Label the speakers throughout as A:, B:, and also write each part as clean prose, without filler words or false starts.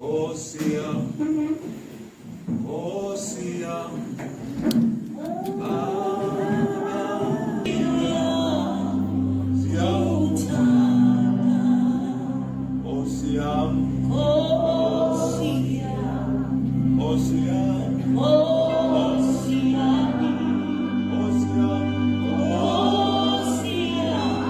A: Nkosi yami, Nkosi yami. Siyakuthanda, Nkosi yami,
B: Nkosi yami,
A: Nkosi yami,
B: Nkosi yami,
A: Nkosi yami,
B: Nkosi yami.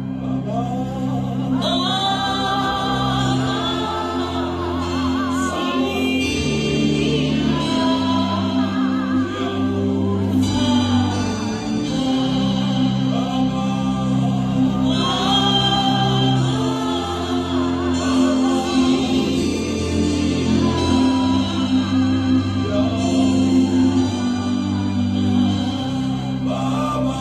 A: Baba. Baba.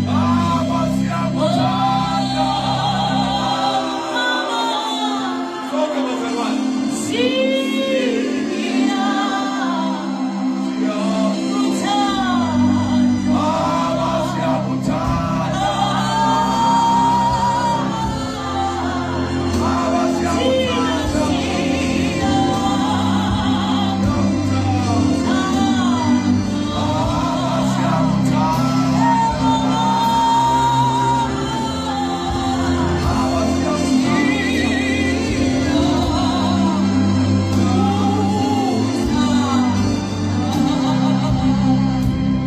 A: Baba, siyakuthanda. Sonke bazalwane. Baba, siyakuthanda. Baba, siyakuthanda. Siyakuthanda. Baba, siyakuthanda. Baba, siyakuthanda.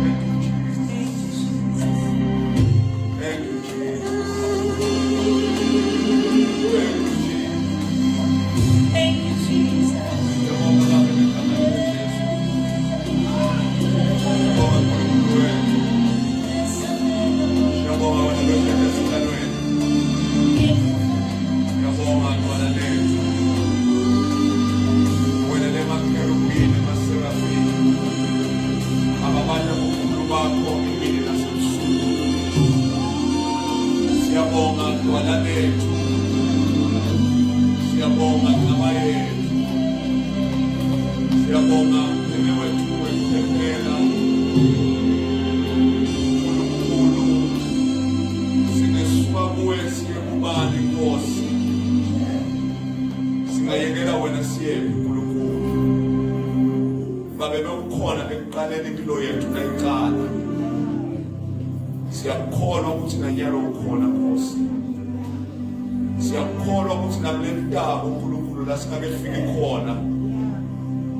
A: Thank you, Jesus. Thank you, Jesus. Thank you, Jesus.
B: Thank you, Jesus.
A: Siyabonga Baba ngegama likaJesu. Siyabonga Nkulunkulu wethu. Siyabonga wena lohlezi esihlalweni. Siyabonga Dwala lethu. Wena lemakherubini nemaserafini. Ababanye ubukhulu bakho imini nasebusuku. Siyabonga Dwala lethu. Siyabonga Nqaba yethu. Siyabonga Mpheme wethu wekuphephela. Nkulunkulu. Siyakukholwa ukuthi nanyalo ukhona Nkosi. Siyakukholwa ukuthi nakulentaba uNkulunkulu la singake sifike khona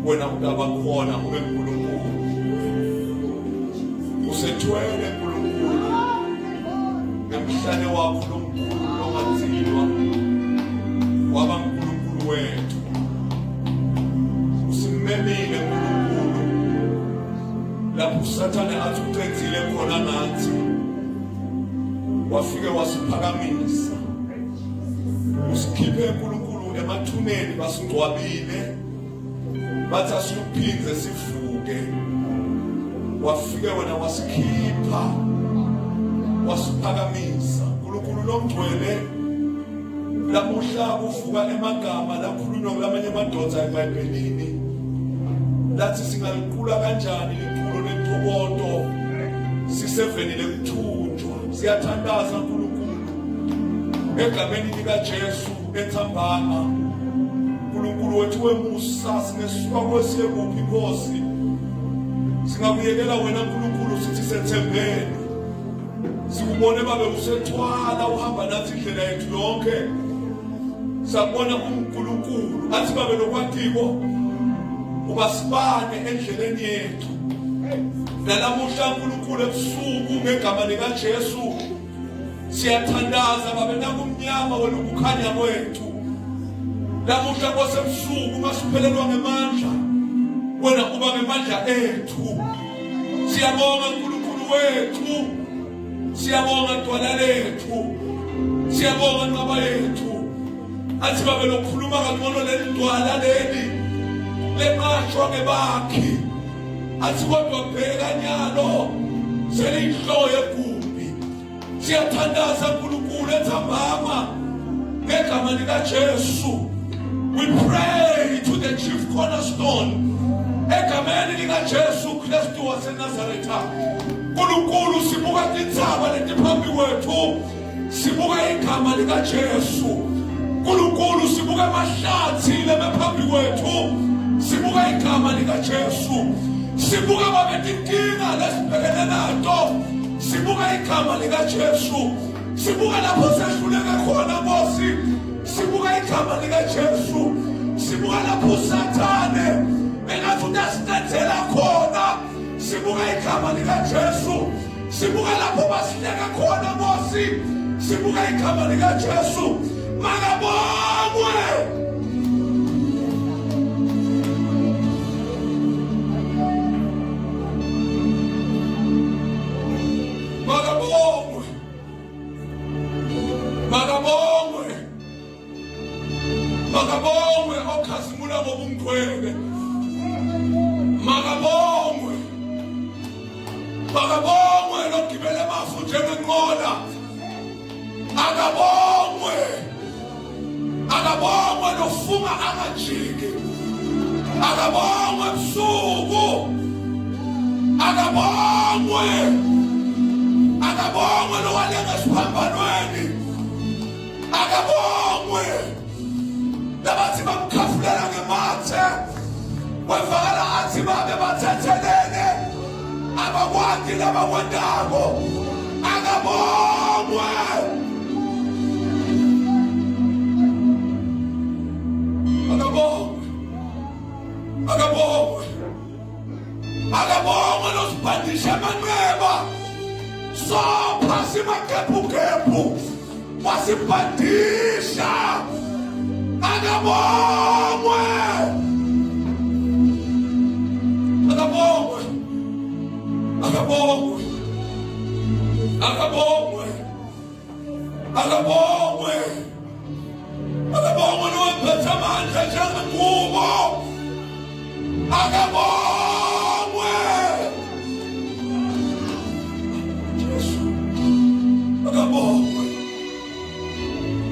A: wena utaba khona ube uNkulunkulu. Usethwele uNkulunkulu ngemhlane wakho lomkhulu longathinwa waba uNkulunkulu wethu. Usimemile uNkulunkulu lapho uSathane athi uqedile khona ngathi wafike wasiphakamisa usikhiphe uNkulunkulu emathuneni basingcwabile bathi asiyophinde sivuke wafike wena wasikhipha wasiphakamisa uNkulunkulu longcwele lamuhla kuvuka emagama lakhulunywa kulamanye amadoda eBhayibhelini lathi singaliqula kanjani liculo lentokoto siseveni lekuthunjwa siyathandaza uNkulunkulu egameni likaJesu ethambama uNkulunkulu wethu wemusa singesuka kwesiye kuphi Nkosi singakuyekela wena uNkulunkulu sithi sethembeni sikubone babe usethwala uhamba nathi indlela yethu yonke sabona uNkulunkulu athi babe nokwatiko ubasibane endleleni yethu nalamuhla uNkulunkulu ebusuku ngegama likaJesu siyathandaza babe nakumnyama wena ukukhanya kwethu lamuhla kwasebusuku masiphelelwa ngemandla wena uba ngemandla ethu Siyabonga uNkulunkulu wethu. Siyabonga Dwala lethu. Siyabonga Nqaba yethu. Athi babe lokhuluma kangcono leli dwala leli lenqashwa ngebakhi. Athi kodwa bheka nyalo seliyinhloko yegumbi. Siyathandaza uNkulunkulu ethambama ngegama likaJesu. We pray to the chief cornerstone egameni likaJesu Kristu waseNazaretha. uNkulunkulu sibuka tintsaba letiphambi kwethu sibuka igama likaJesu. uNkulunkulu sibuka amahlathi lemephambi kwethu sibuka igama likaJesu. Sibuka babetinkinga lesibhekene nato sibuka igama likaJesu sibuka lapho sehluleke khona Nkosi sibuka igama likaJesu sibuka lapho uSathane engathi utasithathela khona sibuka igama likaJesu sibuka lapho basihleka khona Nkosi sibuka igama likaJesu makabongwe Makabongwe. Makabongwe. Makabongwe okhazimula ngobungcwele. Makabongwe. Makabongwe logibele amafu njengenqola. Akabongwe. Akabongwe lofunga angajiki. Akabongwe ebusuku. Akabongwe. Akabongwe lowalenga esiphambanweni. Akabongwe. Labathi bamkhafulela ngemathe. Kwevakala athi babe bathethelele. Abakwati labakwentako. Akabongwe. Akabongwe. Akabongwe. Akabongwe losibhandisha amanxeba. Sopha simakepukepu. Wasibhandisha. Akabongwe. Akabongwe. Akabongwe. Akabongwe. Akabongwe. Akabongwe lowephethe amandla njengengubo. Akabongwe. Jesu. Akabongwe.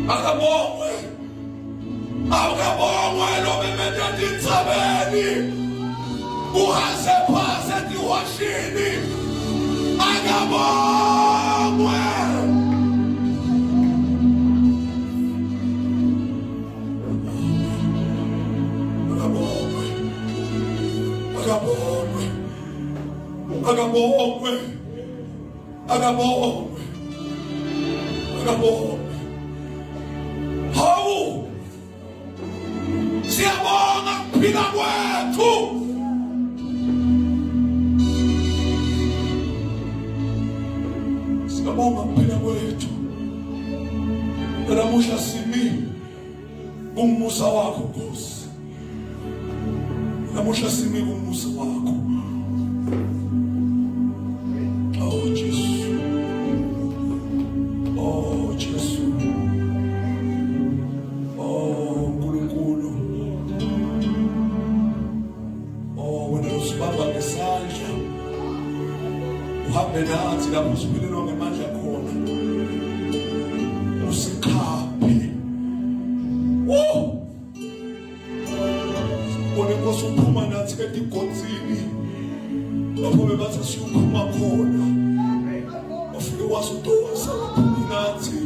A: Akabongwe. Akabongwe lomemeta tintsabeni. Kuhase phase tiwashini. Akabongwe. Akabongwe. Akabongwe. Akabongwe. Akabongwe, akabongwe. Hawu, siyabonga kuphila kwethu. Siyabonga kuphila kwethu. Namuhla simi kumusa wakho Nkosi. Namuhla simi kumusa wakho. Oh Jesu. Oh Jesu. Oh uNkulunkulu. Oh wena usibamba ngesandla. Uhambe nathi lapho siphelelwa ngemandla khona. Usikhaphe. Oh! Sibone Nkosi uphuma nathi etigodzini. Lapho bebathi siyophuma khona. Wafike wasidosa waphuma nathi.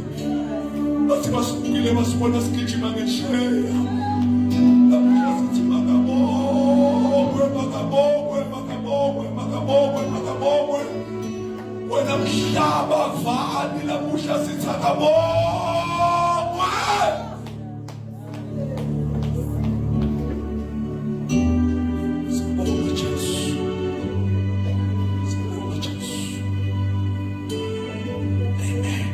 A: Bathi basibukile basibona sigijima ngesheya. Namuhla sithi makabongwe, makabongwe, makabongwe, makabongwe, makabongwe. Wena mhlaba vani namuhla sithi akabongwe. Sibonga Jesu. Sibonga Jesu. Amen.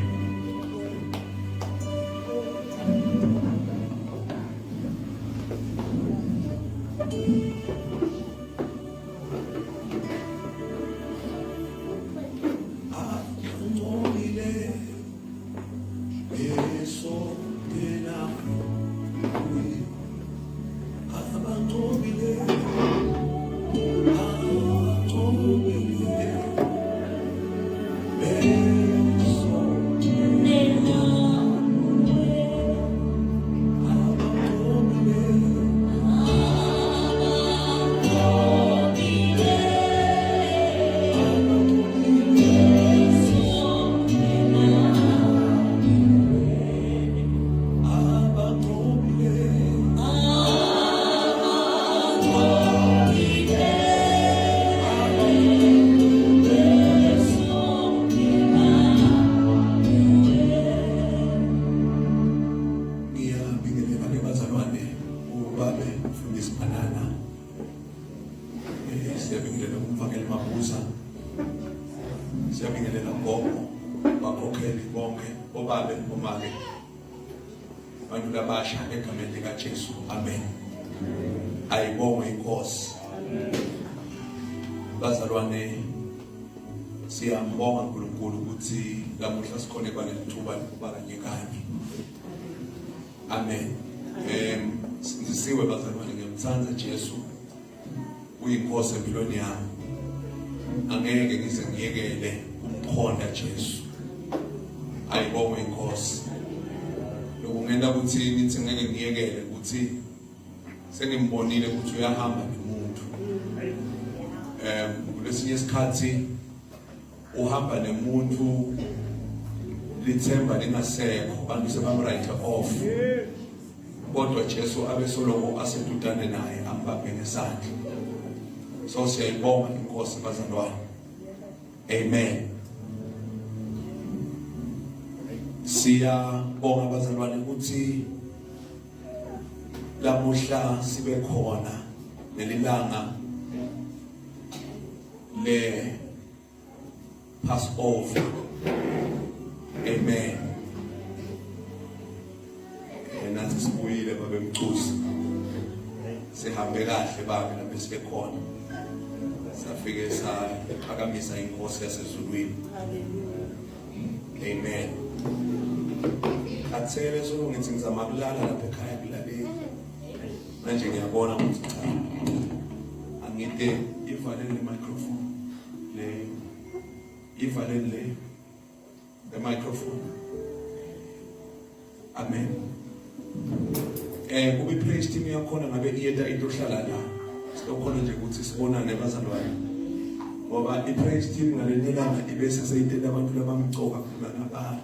A: Angcolile esondela kuye. Abangcolile, abangcolile esondela abangcolile. Ngiyabingelela ke bazalwane, ubabe mfundisi Manana. Siyabingelela kumfakeli Mabuza. Siyabingelela gogo, bakhokheli bonke, obabe, omake. Bantu labasha egameni likaJesu. Amen. Ayibongwe inkosi. Bazalwane, siyambonga uNkulunkulu ukuthi lamuhla sikhone kwalelithuba lokuba kanye kanye. Amen. Sindisiwe bazalwane, ngiyamthanda Jesu. Uyinkosi empilweni yami. Angeke ngize ngiyekele umkhonda Jesu. Ayibongwe inkosi. Lokungenta ukuthi ngithi ngeke ngiyekele ukuthi sengimbonile ukuthi uyahamba nomuntu. Kulesinye isikhathi uhamba nemuntu lithemba lingasekho, abantu sebamwrite off, kodwa Jesu abe soloko asedudane naye ambambe ngesandla. So siyayibonga inkosi bazalwane. Amen. Siyabonga bazalwane ukuthi lamuhla sibe khona lelilanga le Passover. Amen. Nathi sibuyile babe mcusi. Sihambe kahle babe lapho sibe khona. Safike saphakamisa inkosi yasezulwini. Amen. Khathele solo ngithi ngizama kulala lapha ekhaya kulaleli. Manje ngiyabona ukuthi cha. Angide ivalele le microphone. Le ivalele le the microphone. Amen. Kube praise team yakhona ngabe iyeta into ohlala la. Silokhona nje ukuthi sibonane bazalwane. Ngoba i praise team ngalenye ilanga ibese seyitela abantu labamcoka kunalaba.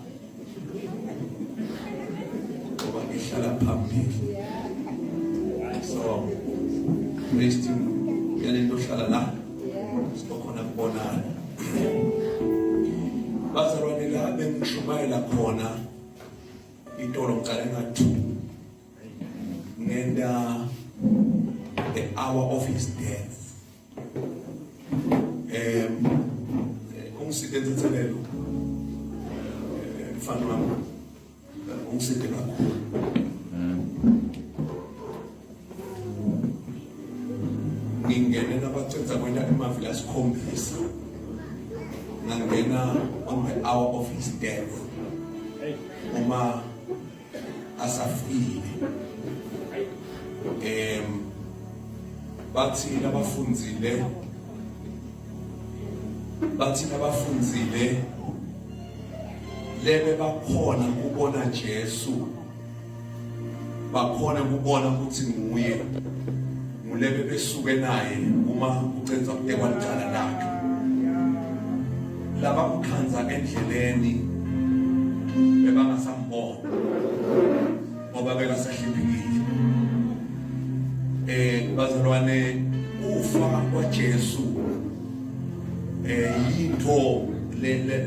A: Ngoba ngihlala phambili. So praise team yalento ohlala la. Silokhona kubonana. ngishumayela khona itolo ngicale nga-2 ngenda the hour of his death. Ungiside ntethelelo, mfana wami, ungiside kakhulu. Ngingene nabacedza kwenta emavi lasikhombisa, ngangena on the hour of his death, uma asafile. Bathi labafundzile lebe bakhona kubona Jesu, bakhona kubona ukuthi nguye, ngulebe besuke naye uma kucenza kutekwa licala lakhe. Labamkhandza endleleni bebangasambona ngoba bekasahliphikile. Bazalwane, ufa kwaJesu yinto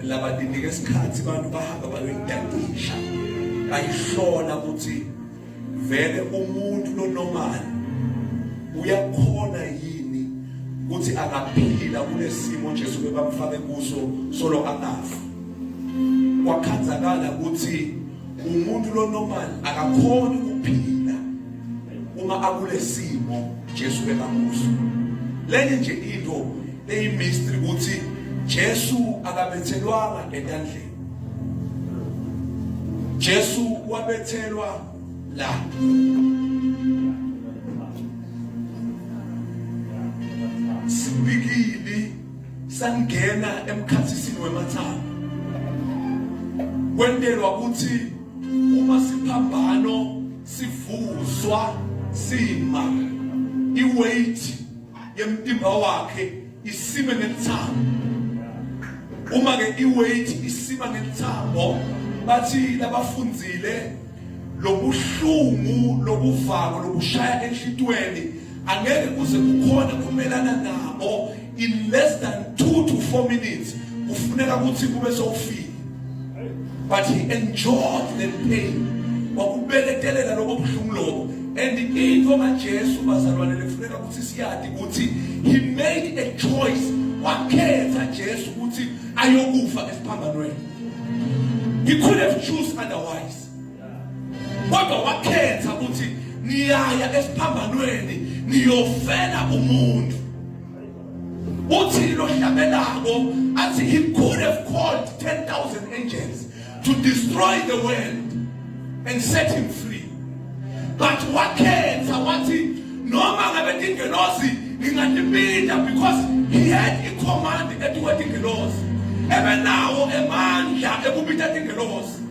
A: labalinike isikhathi abantu bahamba bayoyidadisha, bayihlola ukuthi vele umuntu lo normal uyakhona yini ukuthi angaphila kulesimo Jesu bebamfake kuso solo angafi. Kwakhanzakala ukuthi umuntu lo normal akakhoni ukuphila uma akulesimo Jesu bekakuso. Lenye nje into leyimystery ukuthi Jesu akabethelwanga etandleni, Jesu wabethelwa la. Sibikili sangena emkhathisini wemathanga, kwentelwa ukuthi uma siphambano sivuswa sima, iweight yemtimba wakhe isime ngelithambo. Uma ke iweight isima ngelithambo, bathi labafundzile lobuhlungu lobuvako lobushaya enhlitweni angeke kuze kukhona kumelana nabo. In less than 2 to 4 minutes kufuneka ukuthi kube sowufile, but he endured the pain, wakubeletelela lobo buhlungu lobo. And into ngaJesu, bazalwane, lekufuneka ukuthi siyati ukuthi he made a choice. Wakhetha Jesu ukuthi ayokufa esiphambanweni. He could have choose otherwise, kodwa wakhetha ukuthi niyaya esiphambanweni niyofela umuntu. Uthi lo hlabelako athi he could have called 10,000 angels to destroy the world and set him free, but wakhetha wathi noma ngabe tingelosi ngingatibita, because he had a command etikwa tingelosi, ebenawo emandla ekubita tingelosi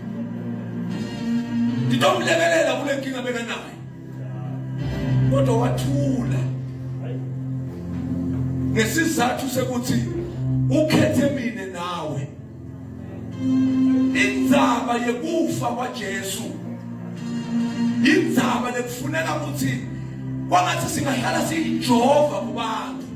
A: titomlekelela kule nkinga bekanayo, kodwa wathula ngesizathu sekuthi ukhethe mina nawe. Indzaba yekufa kwaJesu, indzaba lekufuneka ukuthi kwangathi singahlala siyijova kubantu,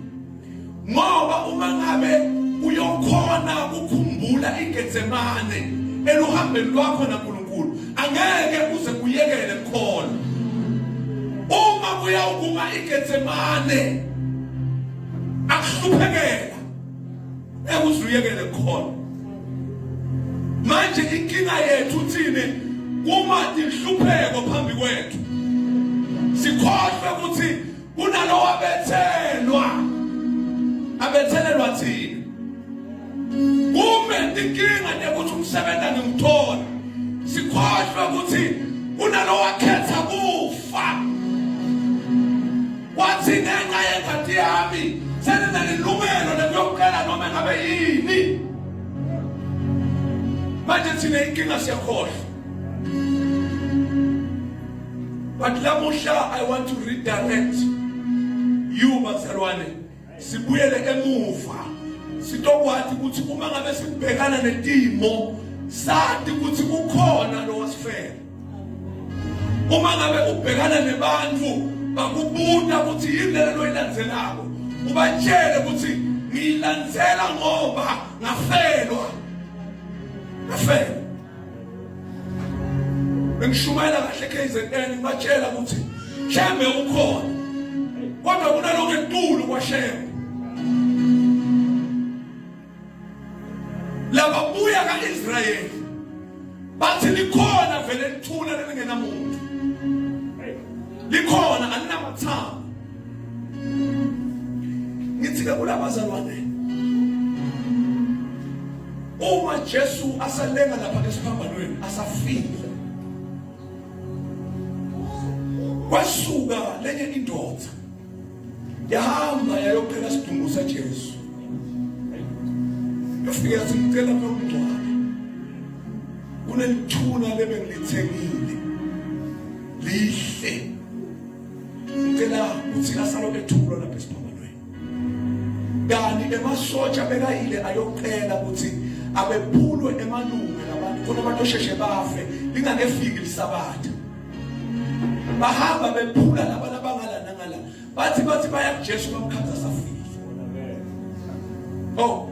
A: ngoba uma ngabe uyokhona ukukhumbula iGetsemane eluhambeni lwakho naNkulunkulu, angeke uze kuyekele khona. Uma kuyawukuma iGetsemane akuhluphekela, ekuzuyekele khona. Manje inkinga yethu thine, uma inhlupheko phambi kwethu, sikhohlwe ukuthi kunalo wabethelwa, abethelelwa thina. Kume inkinga nekuthi umsebenzi angimthola, sikhohlwe ukuthi kunalo wakhetha kufa, wathi ngenxa yengadi yami seninelilungelo lekuyokuqela noma ngabe yini. Manje thina inkinga siyakhohlwa. But lamuhla I want to redirect you, bazalwane, sibuyele emuva, sitokwazi ukuthi uma ngabe sibhekana netimo sazi ukuthi kukhona lo wasifela. Uma ngabe ubhekana nebantu bakubuta ukuthi yini lelo loyilandzelako, ubatshele ukuthi ngiyilandzela ngoba ngafelwa, ngafelwa. Bengishumayela kahle KZN ngibatshela ukuthi Shembe ukhona. Kodwa kunalokho etulu kwaShembe. Lababuya kaIsrayeli bathi likhona vele lithuna lelingenamuntu. Likhona alinamathambo. Ngithi ke kulabazalwane uma Jesu asalenga lapha esiphambanweni asafile kwasuka lenye indoda yahamba yayophela isidumbu saJesu yafika yathi ngicela kuyomngcwaba kunelithuna lebengilithengile lihle ngicela ukuthi asaloku ethulwa lapha esiphambanweni kani emasotsha bekayile ayocela ukuthi abephulwe emalunga labantu khona abantu osheshe bafe lingakefiki lisabatha bahamba bephula laba labangala nangala bathi bathi baya kuJesu bamkhanza safile oh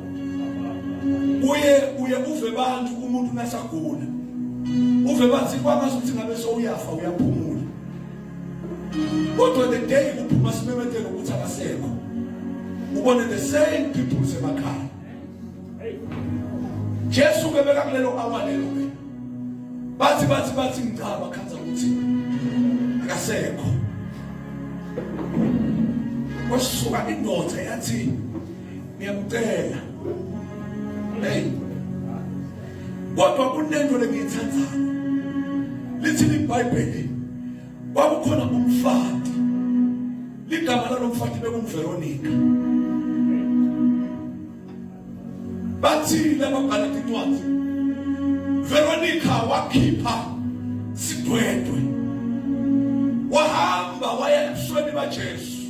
A: uye uye uve bantu umuntu nasagula uve bathi kwangasuthi ngabe sowuyafa uyaphumula kodwa the day kuphuma simemetelo ukuthi akasekho ubone the same people semakhaya Jesu ke beka kulelo hour lelo ke bathi bathi bathi ngicaba khanza ukuthi akasekho kwasuka indoda yathi ngiyamcela hey kodwa kunento lengiyithandayo lithi iBhayibheli kwakukhona umfati ligama lalomfati bekunguVeronica bathi lababhala tincwadi Veronica wakhipha sidwedwe wahamba waya ebusweni baJesu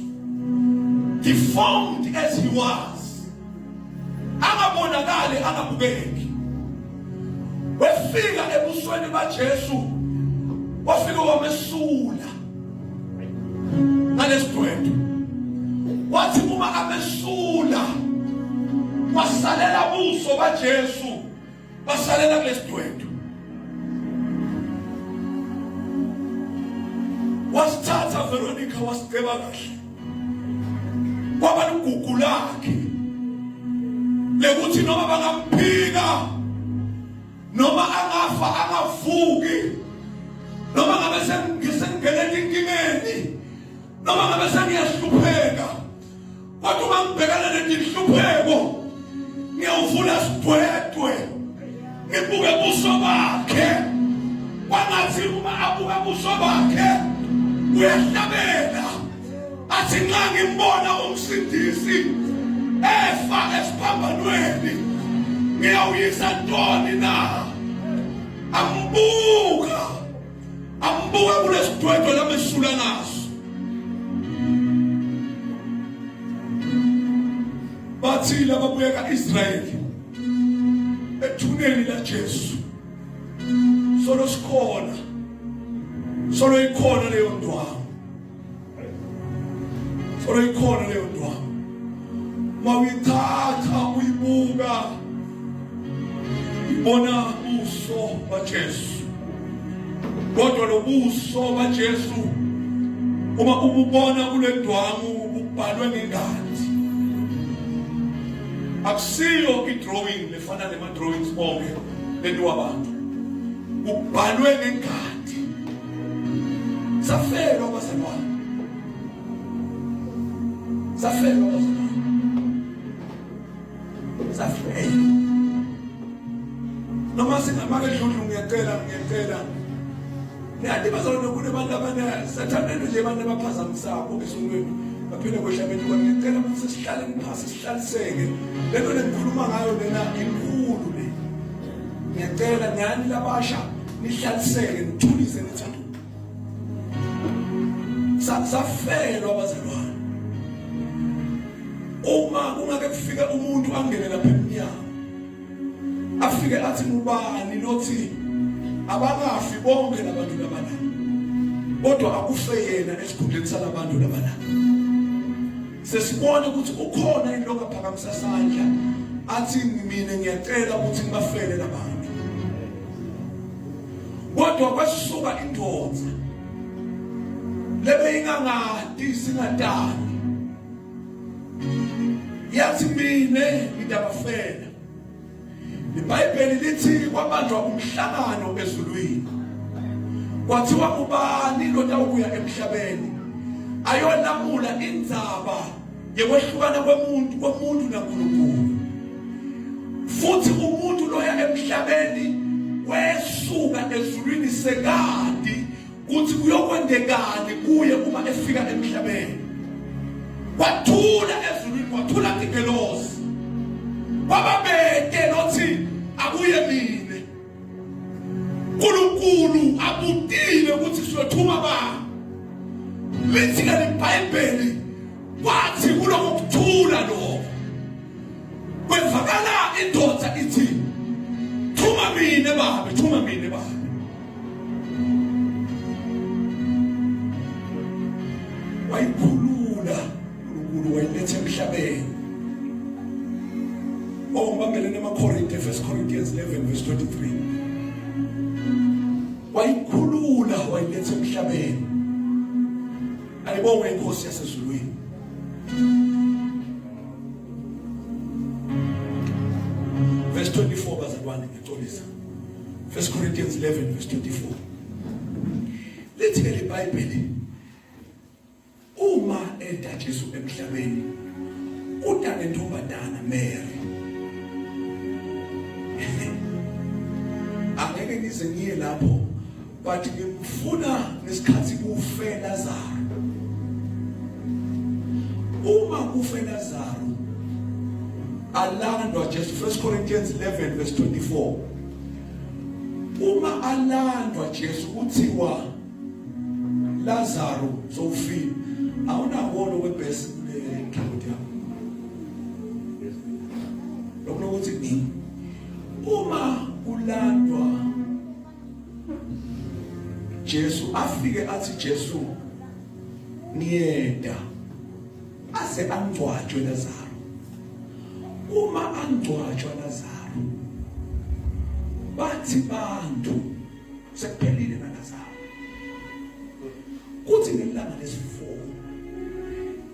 A: deformed as he was angabonakali angabukeki wefika ebusweni baJesu wafika wamesula ngalesidwedwe wathi uma amesula wasalela buso baJesu basalela kulesidwedwe wasithatha Veronica wasigceba kahle kwaba lugugu lakhe lekuthi noma bangamphika noma angafa angavuki noma ngabe sengingene etinkingeni noma ngabe sengiyahlupheka kodwa uma ngibhekana netinhlupheko ngiyawuvula sidwedwe ngibuke buso bakhe kwangathi uma abuka buso bakhe uyahlabela athi nxa ngimbona umsindisi efa esiphambanweni ngiyawuyisa ntoni na ambuka ambuka kulesidwedwe lamesula ngaso bathi lababuya ka-Israyeli ethuneni laJesu solo sikhona solo ikhona leyo ndwangu solo ikhona leyo ndwangu mawuyithatha uyibuka ibona ubuso baJesu kodwa lobuso baJesu uma ububona kule ndwangu bubhalwe ngengadi akusiyo i-drawing lefana nema-drawings onke lentiwa abantu kubhalwe ngengadi safelwa abazalwane safelwa abazalwane safelwa noma singamake dludlu ngiyacela ngiyacela niyathi bazalwane kunabantu abane sathaneni nje abantu abaphazamisako esontweni baphinde kwehlabeni kodwa ngiyacela ukuthi sihlale phasi sihlaliseke le nto lengikhuluma ngayo lena inkulu le ngiyacela nani labasha nihlaliseke nithulise nithando safelwa abazalwane uma kungake kufike umuntu angene lapha emnyango afike athi ngubani lothi abakafi bonke labantu labana kodwa akufe yena esikhundleni salabantu labana sesibona ukuthi ukhona yini lokaphakamisa sandla athi mina ngiyacela ukuthi ngibafele labantu kodwa Kodwa kwasuka indoda lebeyingangadi singatani yathi mina ngidabafela. IBhayibheli lithi kwabanjwa umhlangano ezulwini. Kwathiwa ubani lotawukuya emhlabeni ayolamula indzaba yekwehlukana kwemuntu komuntu naNkulunkulu. Futhi umuntu loya emhlabeni wesuka ezulwini sekadi kuthi kuyokwendekani kuye uma efika emhlabeni. Kwathula ezulwini, kwathula tingelosi, kwababete lothi akuye mina. uNkulunkulu abutile ukuthi siyothuma bani. Lithi ke iBhayibheli kwathi kuloko kuthula lokho kwevakala indoda ithi thuma mina babe, thuma mina babe. Wayikhulula uNkulunkulu, wayiletha emhlabeni. Oh, ngibambelene emaKorinte, 1 Corinthians 11 verse 23. Wayikhulula wayiletha emhlabeni. Ayibongwe inkosi yasezulwini. Verse 24 bazalwane, ngiyaxolisa. 1 Corinthians 11 verse 24. Lithi ke iBhayibheli uma eda Jesu emhlabeni uda nentombazana Mary. Angeke ngize ngiye lapho, but ngimfuna ngesikhathi kufe Lazaro. Uma kufe Lazaro alandwa Jesu, 1 Corinthians 11 verse 24. Uma alandwa Jesu kuthiwa Lazaro sowufile. Awunakona kwebhesi kule keyboard yakho. Lokho ukuthi ni uma kulandwa Jesu afike athi Jesu ngiyeda, aze angcwatshwe Lazaro. Uma angcwatshwa Lazaro bathi bantu sekuphelile ngaLazaro. Kuthi ngelanga lesi-4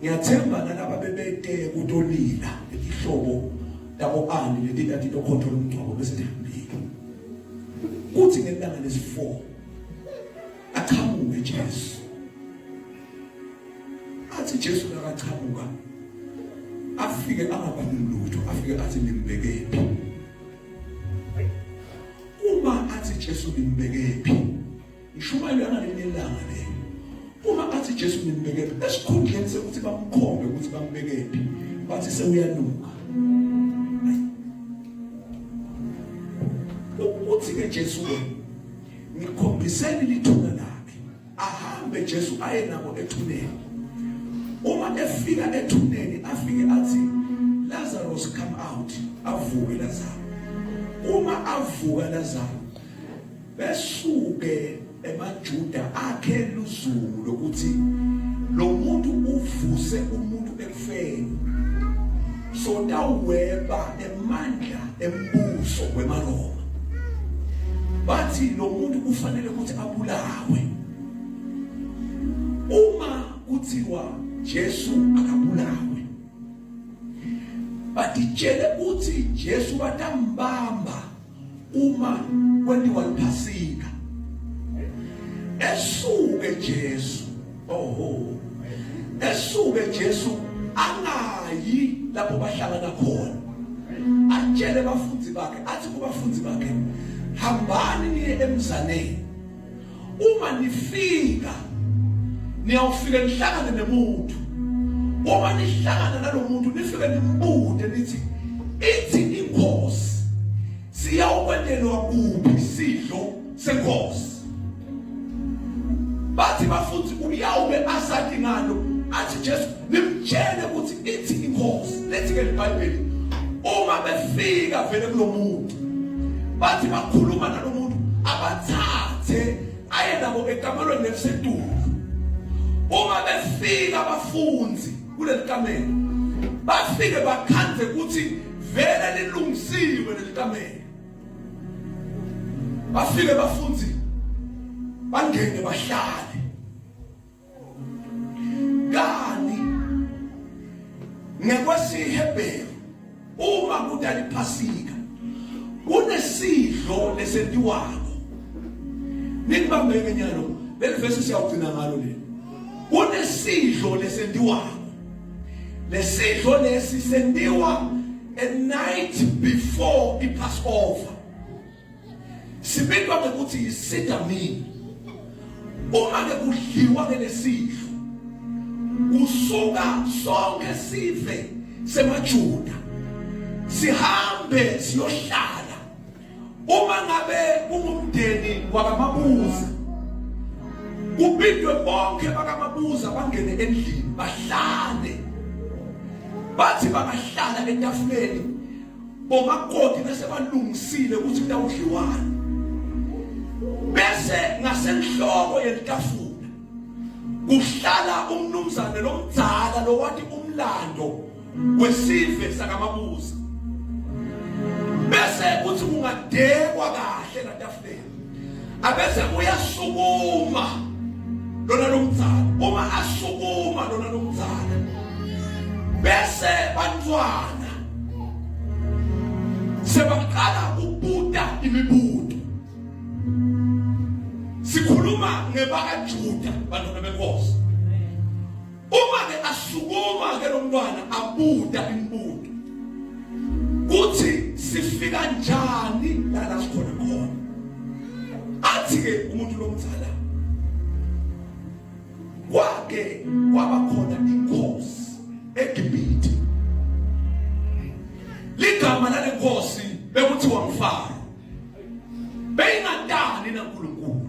A: ngiyathemba nalaba bebete kutolila lelihlobo labo ani leti tati tokhonto lomngcwabo bese lihambile. Kuthi ngelanga lesi-4 achamuke Jesu. Athi Jesu nakachamuka afike angabani lutho, afike athi nimbekephi. Uma athi Jesu nimbekephi, ishumayelo yangalinye ilanga leyo. Uma athi Jesu nimbekephi, esikhundleni sekuthi bamkhombe ukuthi bambekephi, bathi sewuyanuka. Uthi ke Jesu ngikhombiseni lithuna lakhe. Ahambe Jesu aye nabo ethuneni. Uma efika ethuneni afike athi Lazarus come out, avuke Lazarus. Uma avuka Lazarus besuke emaJuda akhe luzungu lokuthi lo muntu uvuse umuntu ekufeni, so tawuweba emandla embuso wemaRoma. Bathi lo muntu kufanele ukuthi abulawe. Uma kuthiwa Jesu akabulawe, batitshele ukuthi Jesu batambamba uma kwentiwa iphasika. Esuke Jesu, oho, esuke Jesu angayi lapho bahlangana khona, atshele abafundi bakhe, athi kubafundi bakhe hambani niye emzaneni, uma nifika niyawufika nihlangane nemuntu, uma nihlangana nalomuntu nifike nimbute nithi ithi inkosi siyawukwentelwa kuphi sidlo senkosi. Bathi bafuthi uyawube asathi ngalo, athi Jesu nimtshele ukuthi ithi inkosi. Lethi ke iBhayibheli uma befika vele kulomuntu bathi bakhuluma nalomuntu abathathe aye nabo ekamelweni lelisedulu. Uma befika abafundi kuleli kamelo bafike bakhandze ukuthi vele lilungisiwe leli kamelo. Bafike bafundi Bangene bahlale. Kani ngekwaseHebheru uma kudala iphasika kunesidlo lesentiwako. Nikubambeke nyalo leli verse siyawugcina ngalo leli. Kunesidlo lesentiwako. Lesidlo lesi sentiwa a night before iPassover. Sibitwa ngekuthi yisidamini. Uma ke kudliwa ke lesidlo kusuka sonke sive semaJuda sihambe siyohlala uma ngabe kungumndeni wakamabuza kubidwe bonke bakamabuza bangene endlini bahlale bathi bangahlala etafuleni bomakoti bese balungisile ukuthi kutawudliwani bese ngasenhloko yelitafula kuhlala umnumzane lomdzala lowati umlando wesive sakamabuza bese kuthi kungadekwa kahle latafuleni abese uyasukuma lona lomdzala uma asukuma lona lomdzala bese bantwana sebaqala ukubuta imibuto sikhuluma ngebakaJuda bantwana benkosi Uma ke asukuma ke lomntwana abuta imibuto kuthi sifika njani la la sikhona khona athi ke umuntu lomdzala kwake kwaba khona inkosi eGibhithe ligama lalenkosi bekuthiwa nguFaro beyingatani naNkulunkulu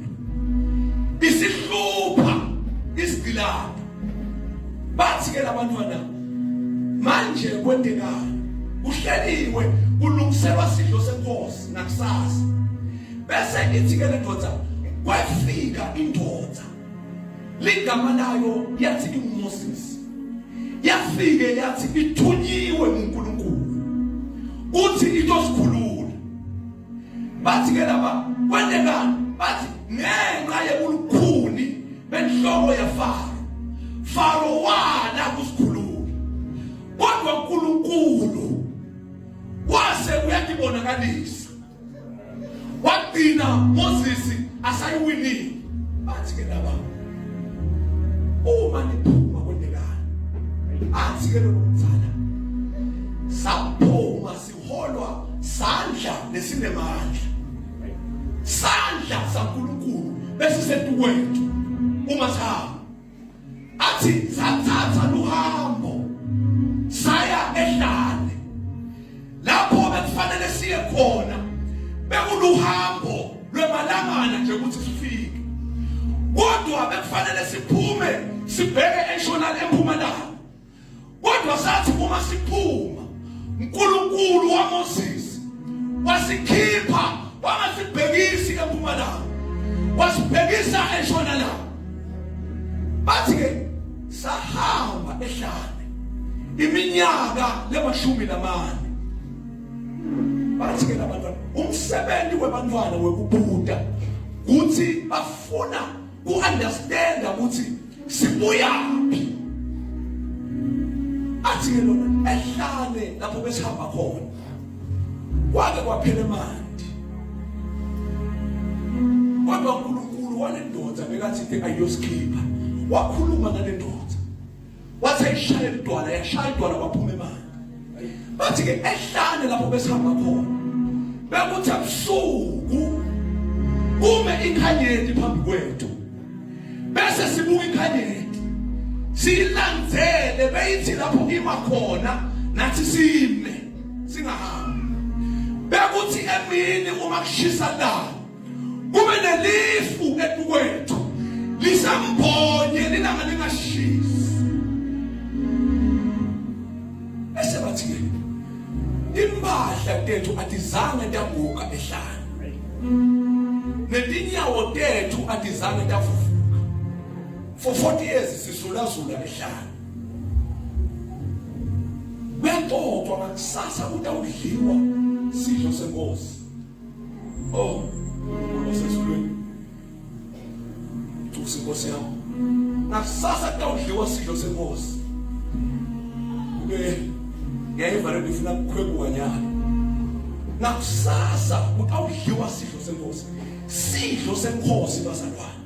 A: isihlupha isigilada bathi ke labantwana manje kwentekani kuhleliwe kulungiselwa sidlo senkosi nakusasa bese ithi ke lendoda kwafika indoda ligama layo yathi inguMoses yafike yathi ithunyiwe nguNkulunkulu uthi itosikhulula bathi ke laba kwentekani bathi ngenxa yebulukhuni benhloko yaFaro Faro wala kusikhulula kodwa uNkulunkulu wase uyatibonakalisa wagcina Moses asayiwinile bathi ke laba uma niphuma kwentekani athi ke lo mzala saphuma siholwa sandla lesinemandla sandla saNkulunkulu besisetukwethu uma sihamba athi sathatha luhambo saya ehlane lapho bekufanele siye khona bekuluhambo lwemalangana nje ukuthi sifike kodwa bekufanele siphume sibheke entshonalanga empumalanga Kodwa sathi uma siphuma uNkulunkulu waMoses wasikhipha wangasibhekisi empumalanga wasibhekisa entshonalanga bathi ke sahamba ehlane iminyaka lemashumi lamane bathi ke labantwana umsebenzi webantwana wekubuta kuthi bafuna ku-understanda ukuthi sibuyaphi athi ke lona ehlane lapho besihamba khona kwake kwaphela emanti kodwa uNkulunkulu walendoda bekathi ayosikhipha wakhuluma nalendoda wathi ayishaya idwala yashaya idwala kwaphuma imali bathi ke ehlane lapho besihamba khona bekuthi ebusuku kume ikhanyeti phambi kwethu bese sibuka ikhanyeti siyilandzele beyithi lapho ima khona nathi sime singahambi bekuthi emini uma kushisa la kube nelifu etukwethu lisambonye lilanga lingashisi bese bathi ke impahla tethu atizange taguga ehlane netinyawo tethu atizange tavuvuka for 40 years sizulazula ehlane kuyaxoxwa ngakusasa kutawudliwa sidlo senkosi Oh, wasezulwini. Nkosi Nkosi yami. Ngakusasa kutawudliwa sidlo senkosi. Kube ngiyayiva lento ifuna kukhwebuka nyalo. Ngakusasa kutawudliwa sidlo senkosi. Sidlo senkosi bazalwane.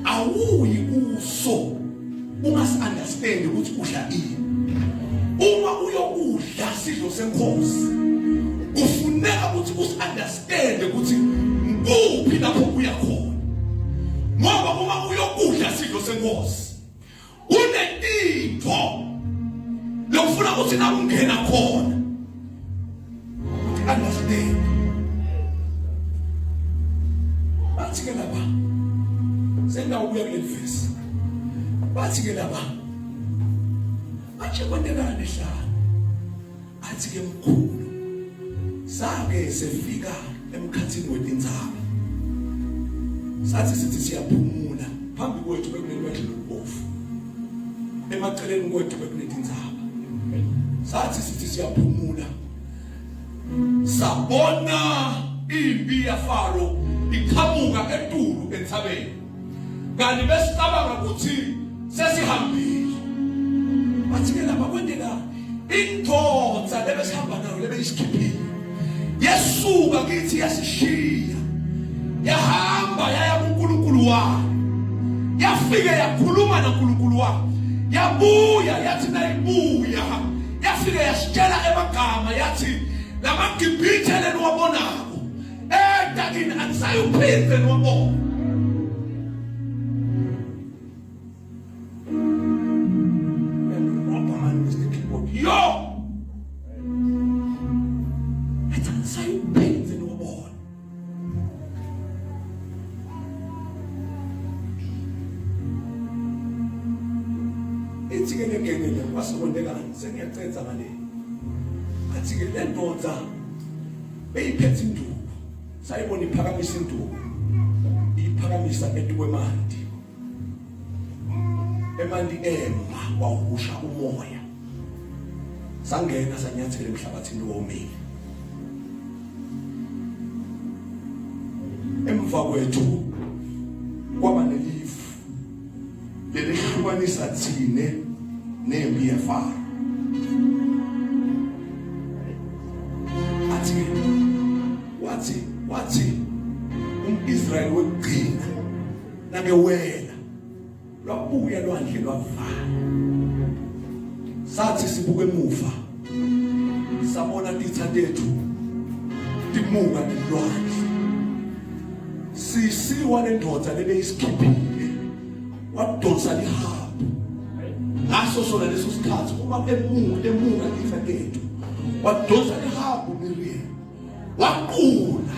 A: Awuyi kuso ungasi understand ukuthi udla ini. Uma uyokudla sidlo senkosi kufuneka ukuthi usi understand ukuthi kuphi lapho uya khona. Ngoba uma uyokudla sidlo senkosi kunetinto lokufuna ukuthi na ungena khona ukuthi understand bathi ke laba sengawubuya kuleli verse bathi ke laba manje kwentekani hlala athi ke mkhulu sake sefika emkhathini wetintsaba sathi sithi siyaphumula phambi kwethu bekunelwandle lokubovu emaceleni kwethu bekunetintsaba sathi sithi siyaphumula sabona impi yaFaro iqhamuka etulu entsabeni kanti besicabanga ukuthi sesihambile bathi ke laba kwenteka indoda lebesihamba nayo lebeyisikhiphile yesuka kithi yasishiya yahamba yaya kuNkulunkulu wayo yafike yakhuluma noNkulunkulu wayo yabuya yathi nayibuya yafike yasitshela emagama yathi lamagibhithe leniwabonako Eda kini anisayuphinde niwabone. Uyandrobha mani Mr. Keyboard. Yo! Athi anisayuphinde niwabone. Ithi ke legenge le kwasekwendekani sengiyacetha ngale. Athi ke le ndoda beyiphethe induku sayibona iphakamisa induku iphakamisa etukwemanti emanti ema wahusha umoya sangena sanyathela emhlabathini womile emva kwethu kwaba nelifu lelihlukanisa thine nempi yeFaro athi wathi wathi umIsrayeli wekugcina nakewela lwabuya lwandle lwavala sathi sibuke emuva sabona titha tethu timuka nelwandle sisiwa lendoda lebeyisikhiphile wadonsa lihambo ngaso sona leso sikhathi uma emuka emuka titha tethu wadonsa lihambo Miriam waqula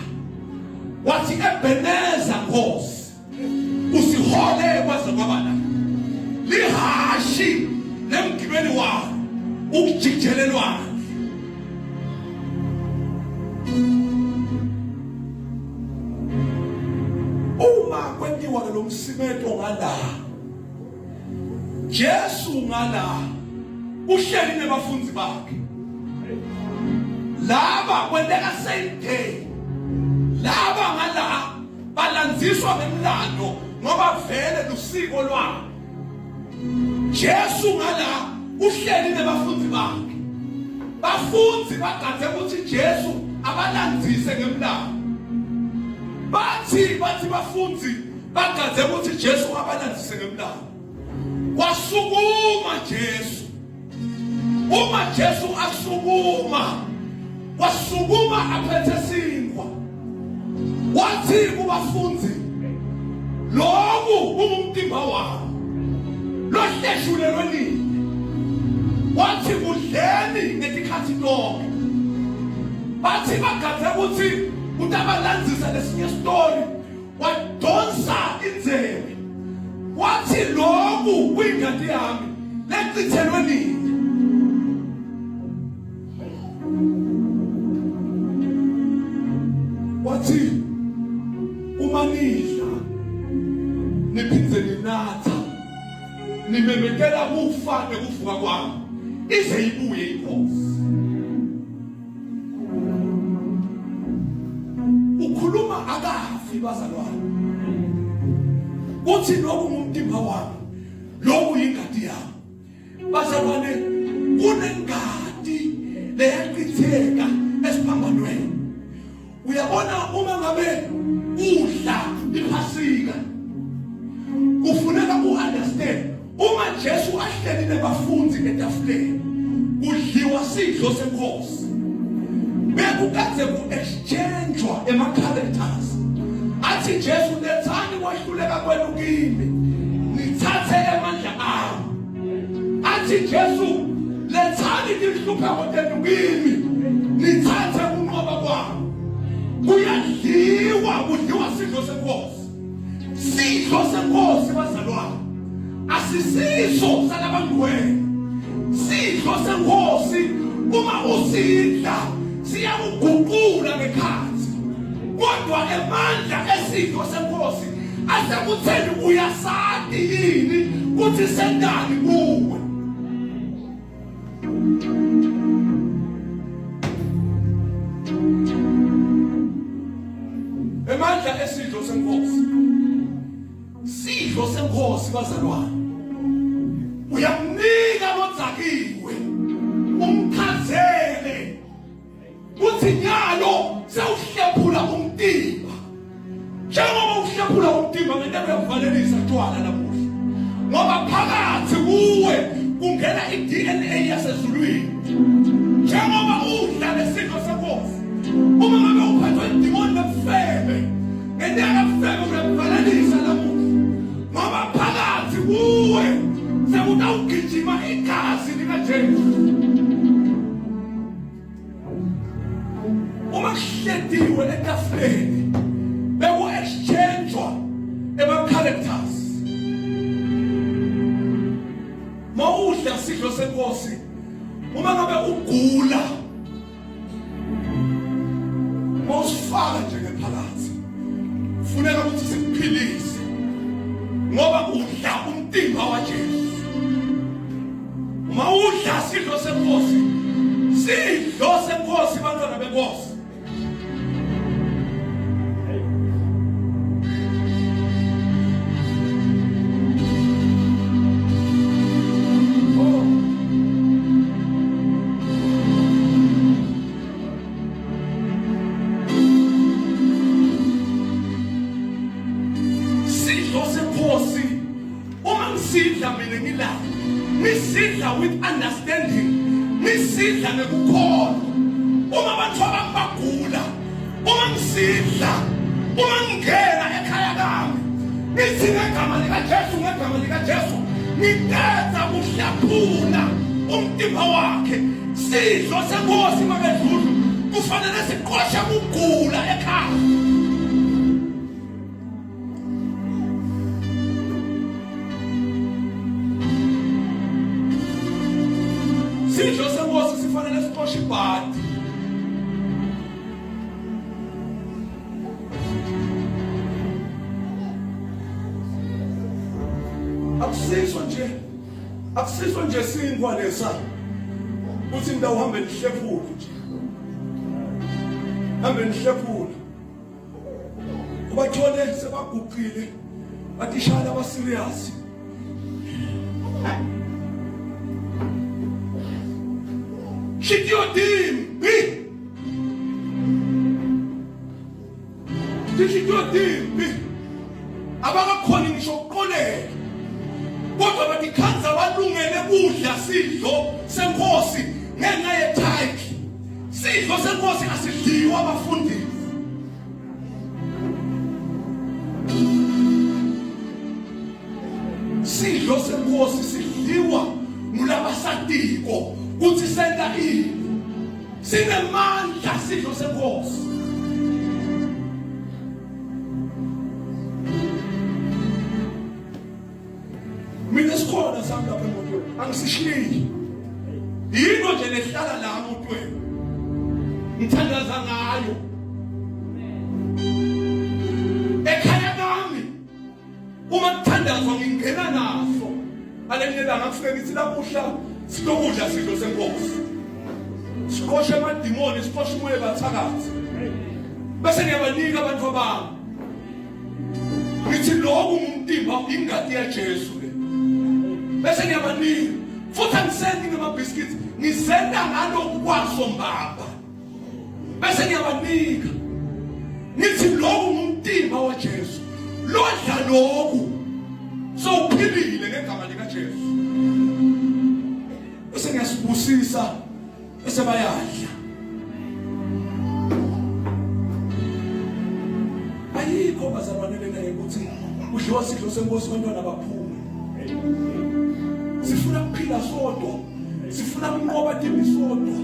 A: wathi ebeneza nkosi usihole kwaze kwaba la lihashi lemgibeli walo ukujijelelwana uma kwentiwa ke lo msimeto ngala Jesu ngala uhleli nebafundi bakhe laba kwenteka same day laba ngala balandziswa ngemlando ngoba vele lusiko lwabo Jesu ngala uhleli nebafundi bakhe bafundi bagadze ukuthi Jesu abalandzise ngemlando bathi bathi bafundi bagadze ukuthi Jesu abalandzise ngemlando wasukuma Jesu uma Jesu asukuma wasukuma aphethe sinkwa wathi kubafundi lokhu kungumtimba wami lohleshulelwe nini wathi kudleni ngetikhathi tonke bathi bagadze ukuthi utabalandzisa lesinye story wadonsa inzebe wathi lokhu kuyingadi yami lechithelwe nini wathi uma nidla niphinde ninatha nimemekela kufa nekuvuka kwami ize ibuye inkosi ukhuluma akafi bazalwane. Uthi lokhu ngumtimba wami, lokhu yingadi yami. Bazalwane, kunengadi leyachitheka esiphambanweni. Uyabona, uma ngabe udla iphasika kufuneka uunderstand, uma Jesu ahleli nabafundi etafuleni kudliwa sidlo senkosi, bekukade ku-exchangewa ema-characters. Athi Jesu, lethani kwahluleka kwenu kimi, nithathe amandla ami. Athi Jesu, lethani tinhlupheko tenu kimi, nithathe kunqoba kwami. Kuyadliwa, kudliwa sidlo senkosi. Sidlo senkosi, bazalwane, asisiso salabangcwele. Sidlo senkosi uma usidla siyakuguqula ngekhathi, kodwa emandla esidlo senkosi asekutheni uyasati yini kuthi sentani kuwe. Emandla esidlo senkosi, sidlo senkosi bazalwane, uyamnika lodzakiwe, umchazele kuthi nyalo sewuhlephula umtimba. Njengoba uhlephula umtimba ngento yokuvalelisa tshwala namuhla, ngoba phakathi kuwe kungena i-DNA yasezulwini. Njengoba udla lesidlo senkosi, uma ngabe uphathwa idimoni lobufebe, ngento yakafebe uyakuvalelisa namuhla, ngoba phakathi kuwe sekutawugijima igazi likaJesu. Uma kuhlediwe etafuleni beku-exchangewa ema-characters. Mawudla sidlo senkosi, uma ngabe ugula, mawusifaka nje ngephakathi, funeka ukuthi sikuphilise, ngoba udla umtimba waJesu. Uma udla sidlo senkosi, sidlo senkosi, bantwana benkosi, sidlo senkosi, uma ngisidla mina ngila ngisidla with understanding, ngisidla ngekukholwa. Uma abantu abami bagula, uma ngisidla, uma ngingena ekhaya kami ngithi ngegama likaJesu, ngegama likaJesu, ngiqeda kuhlaphula umtimba wakhe. Sidlo senkosi makedlulu kufanele siqoshe kugula ekhaya. Sidlo senkosi sifanele sixoshe ibhadi. Akusiso nje, akusiso nje sinkwa lesa uthi ngidawuhambe nihlephule nje, hambe nihlephule, ubathole sebaguqile, batishana abaserious. Nhliziyo timbi, tinhliziyo timbi, abakakhoni ngisho ukuqolela, kodwa batikhandza balungele kudla sidlo senkosi ngenxa yetithe. Sidlo senkosi asidliwa abafundisi. Sidlo senkosi sidliwa ngulabasatiko kuthi senta ini. Sinemandla sidlo senkosi. Mina sikhona sami lapha emotweni, angisishiyi. Yinto nje lehlala la emotweni, ngithandaza ngayo ekhaya kami. Uma kuthandazwa ngingena naso. Alenye langa kufike ngithi lamuhla silokudla sidlo senkosi, siqoshe amadimoni, siqoshe umoya bathakathi, bese ngiyabanika abantu abami, ngithi lokhu. ngumtimba ingati yaJesu le. Bese ngiyabanika futhi angisendi ngamabhiskits, ngisenda ngalokhu kwaso mbamba. Bese ngiyabanika ngithi lokhu ngumtimba waJesu, lodla lokhu sowuphilile ngegama likaJesu. Bese ngiyasibusisa, bese bayadla. Ayikho bazalwane lena ukuthi kudliwa sidlo senkosi abantwana baphume. Sifuna ukuphila sodwa, sifuna ukunqoba dimi sodwa,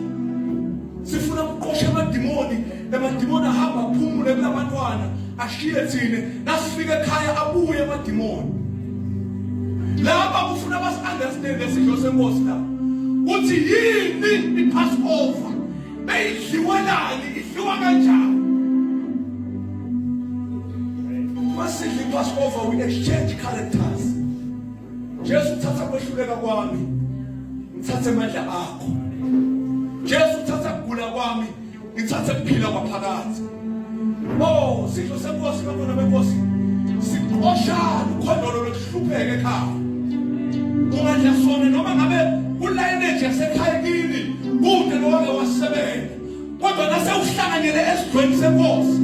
A: sifuna ukuqosha amadimoni. Lamadimoni ahamba aphumule kulabantwana ashiye thina, nasifika ekhaya abuye amadimoni. Laba kufuna basi-understand lesidlo senkosi la kuthi yini i-Passover, beyidliwelani, idliwa kanjani. Masidla i-Passover, we exchange characters. Jesu uthatha kwehluleka kwami, ngithathe amandla akho. Jesu uthatha kugula kwami, ngithathe kuphila kwaphakathi. Oh, sidlo senkosi bantwana benkosi siqosha ukhondolo lokuhlupheka ekhaya. Ungadla sona noma ngabe kulineage yasekhaya kini kude lowake wasebenza, kodwa nase uhlanganyele esidlweni senkosi,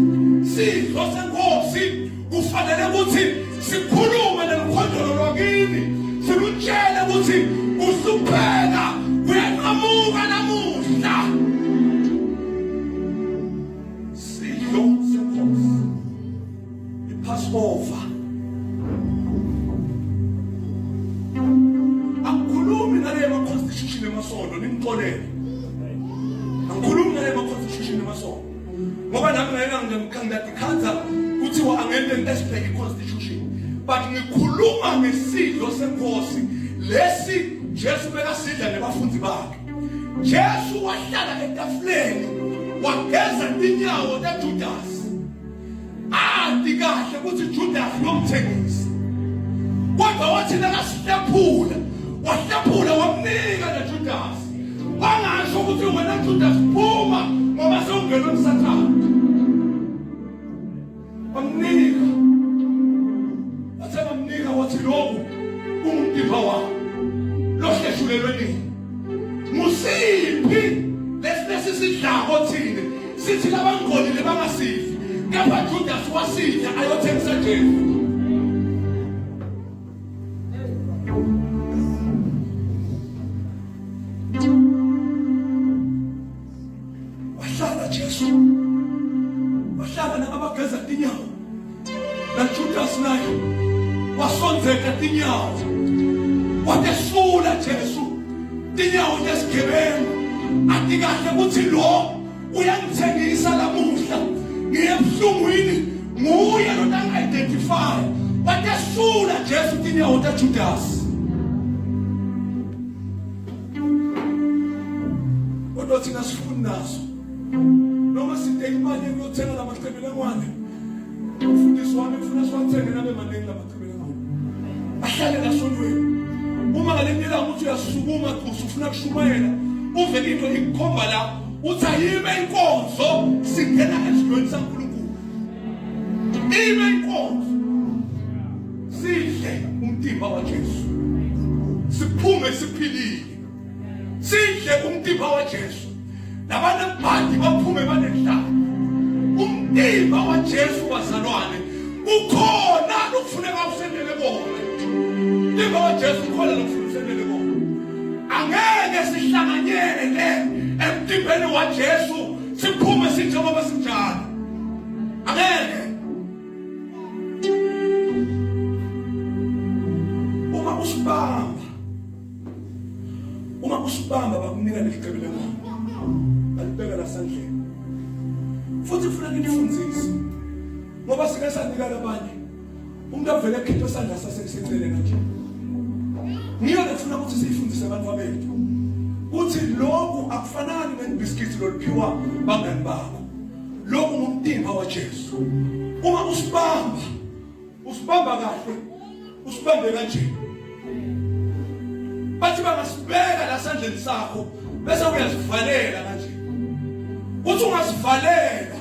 A: sidlo senkosi kufanele ukuthi sikhulume nelukhondolo lwakini, silutshele ukuthi kuhlupheka kuyanqamuka namuhla. Sidlo senkosi, iPassover. Angikhulumi ngale ma-constitution emasonto, ningixolele. Angikhulumi ngale ma-constitution emasonto, ngoba nami ngeke ngiyadikhatha kuthiwa angente esibheke i-constitution, but ngikhuluma ngesidlo senkosi lesi Jesu bekasidla nebafundi bakhe. Jesu wahlala etafuleni wageza inyawo taJudas, ati kahle ukuthi Judas lomthengisi, kodwa wathi nakasihlephula wahlephula wamnika naJudas, wangasho ukuthi wena Judas phuma ngoba sewungenwe nguSathane. Wamnika, wathe bamnika wathi lokhu kungumtimba wami lohleshulelwe nini. Musiphi lesi lesisidlako thina sithi labangcolile bangasidli, kepha Judas wasidla ayothengisa Jesu. Wahlala Jesu, wahlala nabageza tinyawo, naJudas naye wasondzeka tinyawo, watesula Jesu tinyawo tesigebengu. Ati kahle ukuthi lo uyangithengisa lamuhla, ngiye ebuhlungwini, nguye lo tangi-identify. Watesula Jesu tinyawo taJudas. Kodwa thina sifuni nazo, noma side imali yokuyothenga la macebelengwane. Umfundisi wami ufuna siwathenge nabe maningi la macebelengwane, ahlale nasontweni. Uma ngalinye ilanga uthi uyasukuma cusa ufuna kushumayela, uve into ikukhomba la, uthi ayime inkonzo, singena esidlweni saNkulunkulu. Ime inkonzo, sidle umtimba waJesu, siphume siphilile. Sidle umtimba waJesu, labanebhadi baphume banenhlalo. Umtimba waJesu bazalwane, kukhona lokufuneka usendele kona. Umtimba waJesu kukhona lokufuneka usendele kona. Angeke sihlanganyele emtimbeni waJesu siphume sinjengoba sinjalo, angeke. Uma usibamba, uma usibamba bakunika lelicebo lengoma, balibeka lasandleni. Futhi kufuna nginifundise, ngoba sike sanika labanye, umuntu avele ekhiphe isandla sasekusecele kanje. Ngiyo lefuna ukuthi siyifundise abantu bethu kuthi lokhu akufanani nebhiskiti loluphiwa bangani bakho. Lokhu ngumtimba waJesu. Uma usibamba, usibamba kahle, usibambe kanje. Bathi bangasibeka la sandleni sakho, bese uyazivalela kanje. Uthi ungasivalela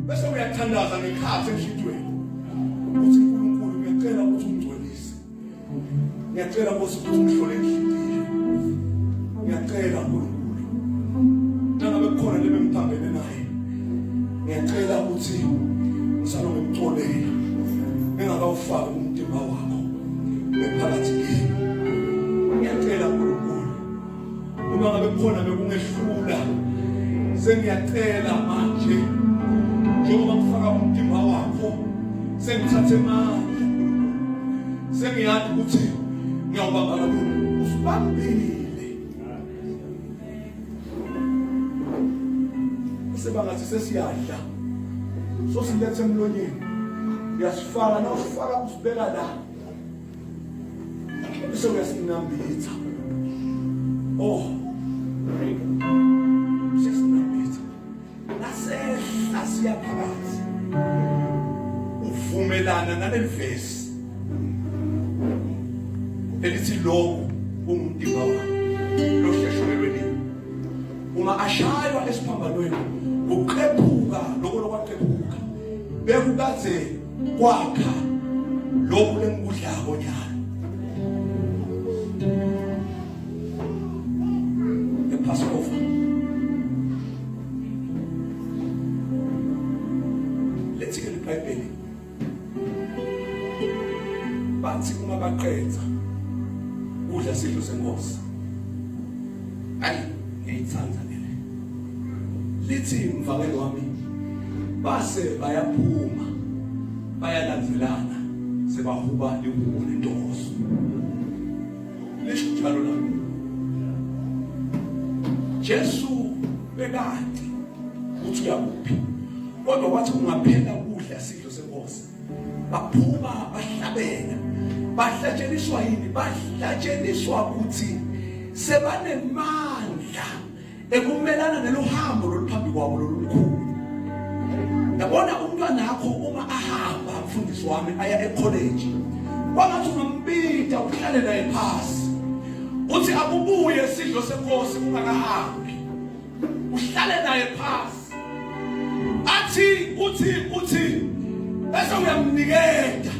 A: bese uyathandaza ngekhathi enhlitweni, uthi uNkulunkulu ngiyacela ukuthi ungcwelise. Ngiyacela Nkosi ukuthi ungihlole inhliziyo. Ngiyacela uNkulunkulu. Nangabe kukhona lebengiphambene naye. Ngiyacela ukuthi ngisalo ngimxolela. Ngingakawufaki umtimba wakho ngephakathi kimi. Ngiyacela uNkulunkulu. Uma ngabe kukhona bekungehlula sengiyacela manje njengoba ngifaka umtimba wakho sengithathe amandla sengiyazi ukuthi ngiyawubamba kalula usibambile sebangathi sesiyadla sosilethe emlonyeni uyasifaka nawusifaka usibeka la bese uyasinambitha oh sesinambitha nasehla siya phakathi uvumelana naleli vesi elithi lokhu kungumtimba wami lohleshulelwe nini uma ashaywa esiphambanweni kuqhephuka lokho lokwaqhephuka bekukade kwakha lokhu lengikudlako nyalo the Passover lethi ke iBhayibheli bathi uma baqedza kudla sidlo senkosi ayi ngiyithanda le lithi mvangeli wami base bayaphuma bayalandzelana sebahuba lihubo lentokozo lisho njalo la Jesu bekade uthi uyakuphi kodwa wathi kungaphela kudla sidlo senkosi baphuma bahlabela bahlatsheliswa yini bahlatsheliswa ukuthi sebanemandla ekumelana neluhambo loluphambi kwabo lolukhulu yabona umntwana wakho uma ahamba mfundisi wami aya ecollege kwangathi ungambida uhlale naye phasi uthi akubuye isidlo senkosi ungakahambi uhlale naye phasi athi uthi uthi bese uyamniketa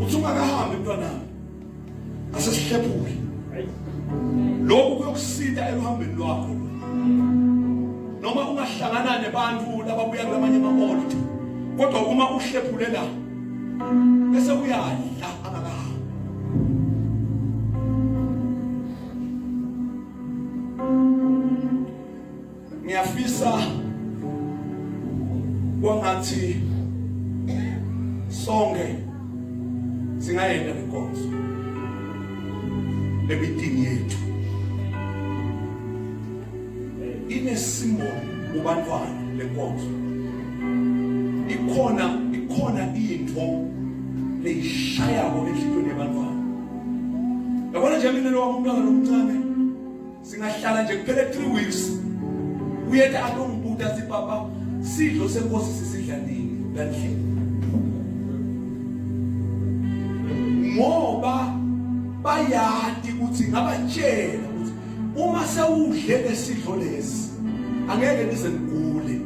A: uthi ungakahambi mntwanami asesihlephule lokhu kuyokusita eluhambeni lwakho noma ungahlangana nebantu lababuya kulamanye ama-altar kodwa uma uhlephule la bese uyadla angakahambi Ngiyafisa kwangathi sonke singayenda lenkonzo lemeeting yethu inesimboli kubantwana lenkonzo ikhona ikhona into leyishayako enhlitweni yabantwana yabona nje mina lo wami umntwana lomncane singahlala nje kuphele 3 weeks uyeta atongibuta athi papa sidlo senkosi sisidla nini landlini ngoba bayati ukuthi ngabatshela ukuthi uma sewudle lesidlo lesi angeke nize nigule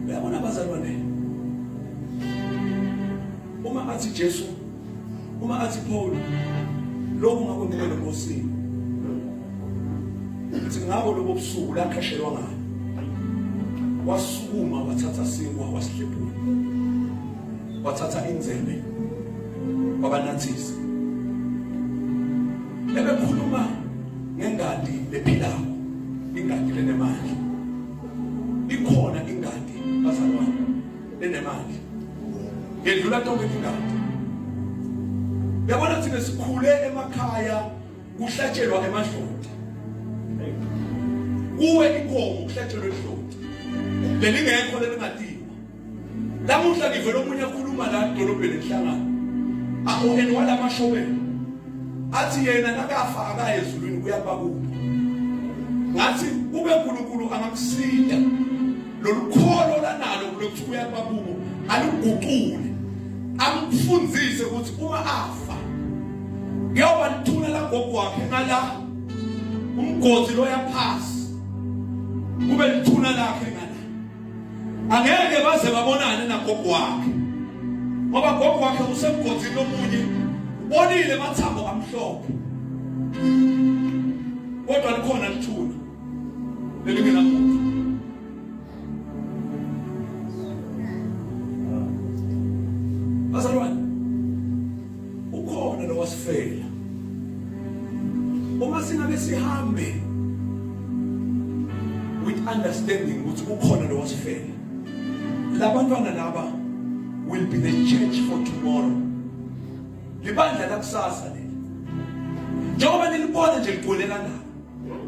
A: uyabona bazalwane uma athi Jesu uma athi Paul lokhu ngakwemukela eNkosini uthi ngabo lobo busuku lakhashelwa ngayo wasukuma wathatha sinkwa wasihlephula wathatha inzebe wabanathisa ebekhuluma ngengadi lephilako ingadi lenemandla ikhona ingadi bazalwane lenemandla yedlula tonke ingadi yabona thina sikhule emakhaya kuhlatshelwa emadloti kuwe inkomo kuhlatshelwa edloti lelingekho lelingatiwa lamuhla ngivela omunye akhuluma la edolobheni enhlangano and walamashobeni athi yena nakafa akaye ezulwini kuyakuba kubi ngathi kube uNkulunkulu angamsida lolukholo lanalo lokuthi uyakuba kubo aluguqule amfundise ukuthi uma afa kuyoba lithuna lagogo wakhe ngala umgodi loya phasi kube lithuna lakhe ngala. Angeke baze babonane nagogo wakhe, ngoba gogo wakhe usemgodini lomunye, ubonile mathambo amhlophe, kodwa likhona lithuna lelingenamuntu. Bazalwane, ukhona lo wasifela. Uma singabe sihambe with understanding ukuthi ukhona lo wasifela, labantwana laba will be the church for tomorrow. Libandla lakusasa leli, njengoba nilibona nje ligcwele kangaka,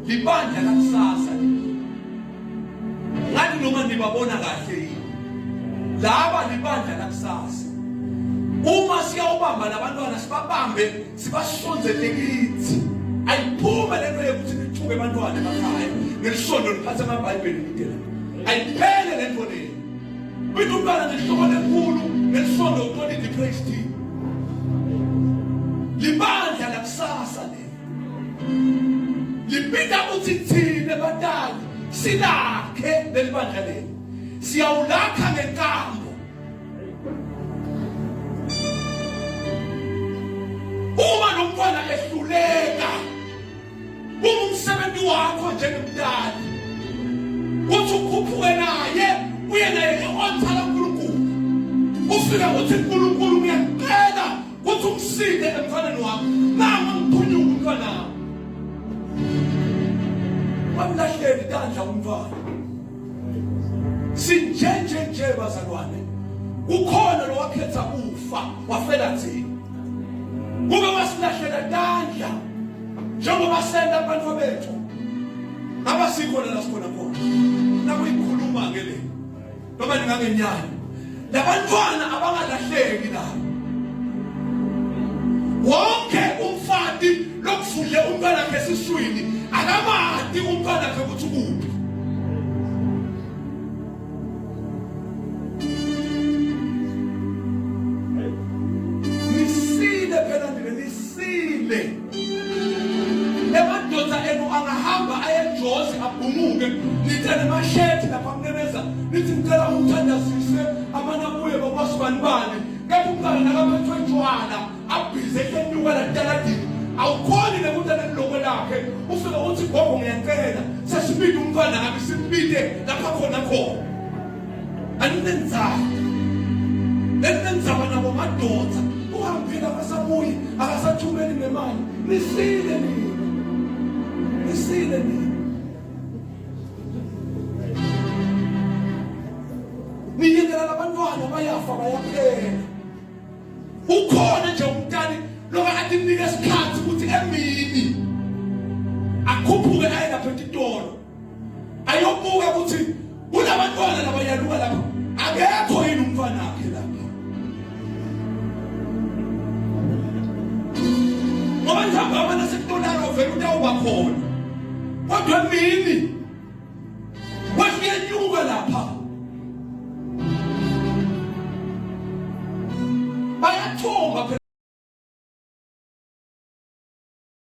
A: libandla lakusasa leli. Ngathi noma nibabona kahle yini laba, libandla lakusasa. Uma siyawubamba labantwana, sibabambe, sibasondzele kithi. Ayiphume lento yokuthi nithuke abantwana emakhaya ngelisonto, niphathe amabhayibheli nide la. Ayiphele lento leyo. Bithi umntwana nehloko lenkulu ngelisonto uthola i-praise team. Libandla lakusasa leli, libita ukuthi thina batali silakhe leli bandla leli, siyawulakha ngenkambo. Uma lo mntwana ehluleka, kungumsebenzi wakho njengemntali ukuthi ukhuphuke naye, uye naye e-altar laNkulunkulu, ufike uthi, "Nkulunkulu, ngiyacela ukuthi umsinde emntwaneni wami, nangu ngiphunyuka umntwana wami." Wamlahleli tandla umntwana. Sinjenje nje bazalwane, kukhona lo wakhetha kufa wafela thina. Kube wasilahlela tandla njengoba senta abantu bethu, abasikhona la sikhona khona. Nakuyikhuluma ke le, noma ningangenyani, labantwana abangalahleki la. Wonke umfati lokufudle umntwana wakhe esiswini akamati umntwana wakhe ukuthi ukuphi. Nisile phela nina, nisile. Emadoda enu angahamba aye eJozi abhumuke, nithe nemashethi lapha kunemeza, nithi ngicela umthandazise amane abuye bakwasibanibani, kepha umntwana nakaphethwe tshwala abhize enyuka lataladini, awukhoni nekuthi anelilokwe lakhe. Ufike uthi, "Gogo, ngiyacela." Sesibide umntwana ngabe simbide lapha khona khona. Aninenzaba, eninenzaba nabo madoda. Uhambile, akasabuyi, akasathumeli nemali. Nisile nina, nisile nina. Niyekela labantwana bayafa, bayaphela. Ukhona nje umntani loba kade imnika isikhathi ukuthi emini akhuphuke aye lapha etitolo, ayobuka ukuthi kunabantwana labayaluka lapha, akekho yini umntwana wakhe lapha? Ngoba ntambama nasekutolaro vele utawuba khona, kodwa emini.